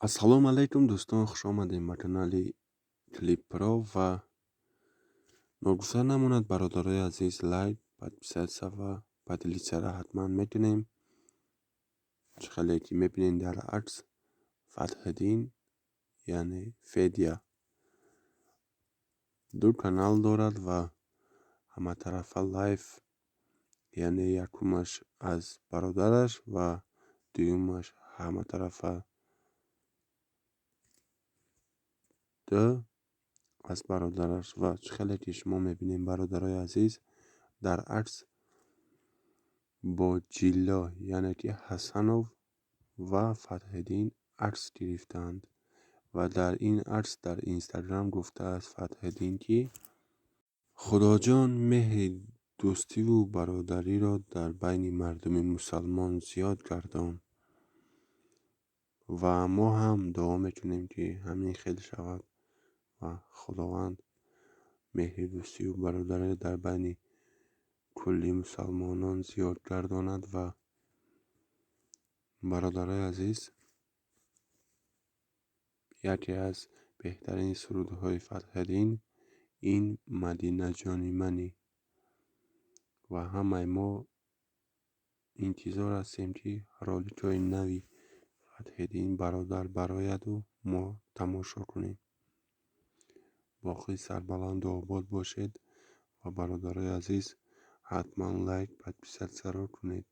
Ассалому алайкум, дӯстон, хуш омадем ба канали Клип Про. Ва ногуфта намонад, бародарои азиз, лайк, подписаться ва поделиться ро ҳатман мекунем. Чӣ хеле ки мебинем, дар акс Фатҳиддин, яъне Федя, ду канал дорад ва ҳаматарафа лайв, яъне якумаш аз бародараш ва дуюмаш ҳаматарафа ду аз бародараш. Ва чӣ хеле ки шумо мебинем, бародарои азиз, дар акс бо Ҷилло, яъне ки Ҳасанов ва Фатҳиддин акс гирифтаанд. Ва дар ин акс дар Инстаграм гуфтааст Фатҳиддин, ки Худоҷон, меҳри дӯстиву бародариро дар байни мардуми мусалмон зиёд гардон. Ва мо ҳам дуо мекунем, ки ҳамин хел шавад ва Худованд меҳри дӯстиву бародариро дар байни кулли мусалмонон зиёд гардонад. Ва бародарои азиз, яке аз беҳтарин сурудҳои Фатҳиддин ин «Мадинаҷони мани». Ва ҳамаи мо интизор ҳастем, ки роликҳои нави Фатҳиддин бародар барояду мо тамошо кунем. Боқӣ сарбаланду обод бошед ва, бародарои азиз, ҳатман лайк, подписаться ро кунед.